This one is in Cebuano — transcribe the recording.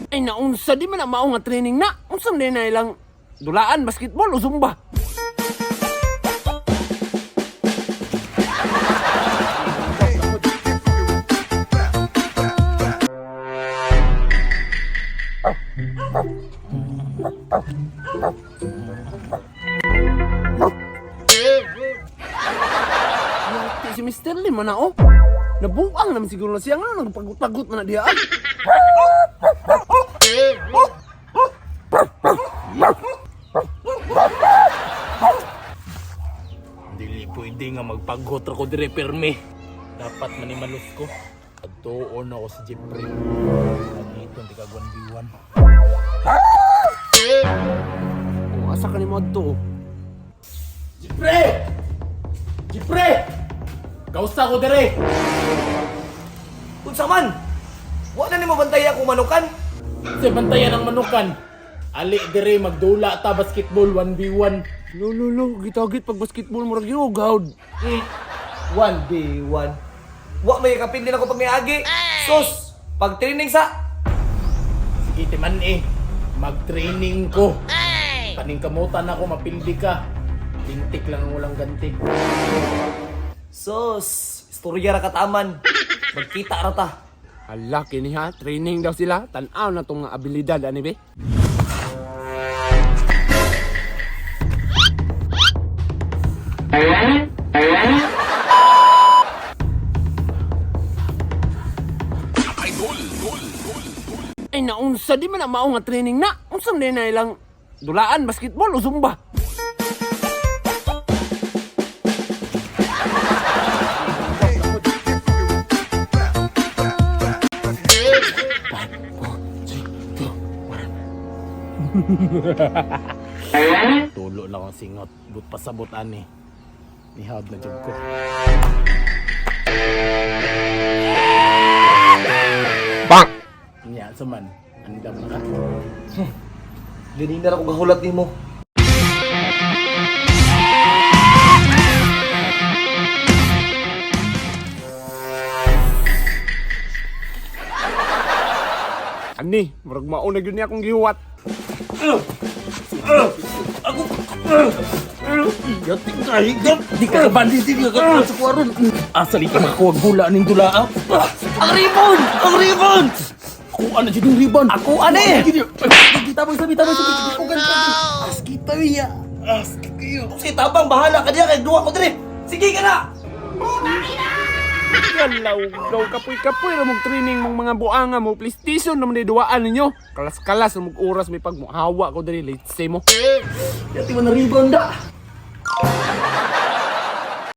Ay naunsa di man na mao nga training na. Unsa man na ilang dulaan, basketball o zumba? Yati si Mr. Lim man na oh. Nabuang naman siguro na siya nga nagpagot-pagot man na diya. Ah. Dili pwede nga magpaghot ra ko dire perme. Dapat manimalos ko. Adtuon ako si Jeffrey. Dito di ka 1v1. Oh, asa ka nimo adto? Oh? Jeffrey! Jeffrey! Kausa ko dire. Unsa man? Wa na nimo bantay akong manukan. Sa bantayan ang manukan. Ali dire magdula ta basketball 1v1. Lo lo lo, gitagit pag basketball murag gawd. 1v1. Wa may kapil din ako pag miagi. Sus, pag training sa Sige timan eh. Mag-training ko. Paningkamutan ako mapildi ka. Lintik lang ang walang ganti. Sus, istorya ra kataman. Magkita ra ta. Hala kini ha, training daw sila. Tan-aw na tong nga abilidad ani be. Ay naunsa di man na mao nga training na. Unsa man na ilang dulaan, basketball o zumba? Tulo lang ang singot. But pasabot ani. Nihawd na jud ko. Bang! Nya sa man. Andam na ka. Ganina ra ko gahulat nimo. Ani, murag mao na gyud niya akong gihuwat. Di ka kabandi, di ka kabandi sa kuwaron. Asa li ka makakuwag hula ning dula. Ang ribbon! Ang ribbon! Kuha na jud yung ribbon. Ako ani! Tabang sabi, tabang sabi. Aski tayo ya. Aski kayo. Sige tabang bahala ka diya kay duwa ko dire. Sige ka na. Galaw, gaw kapoy-kapoy ra mong training mong mga buanga mo PlayStation naman di duwaan ninyo. Kalas-kalas mong oras may pagmuhawa ko diri late say mo. Yati mo na ribbon da.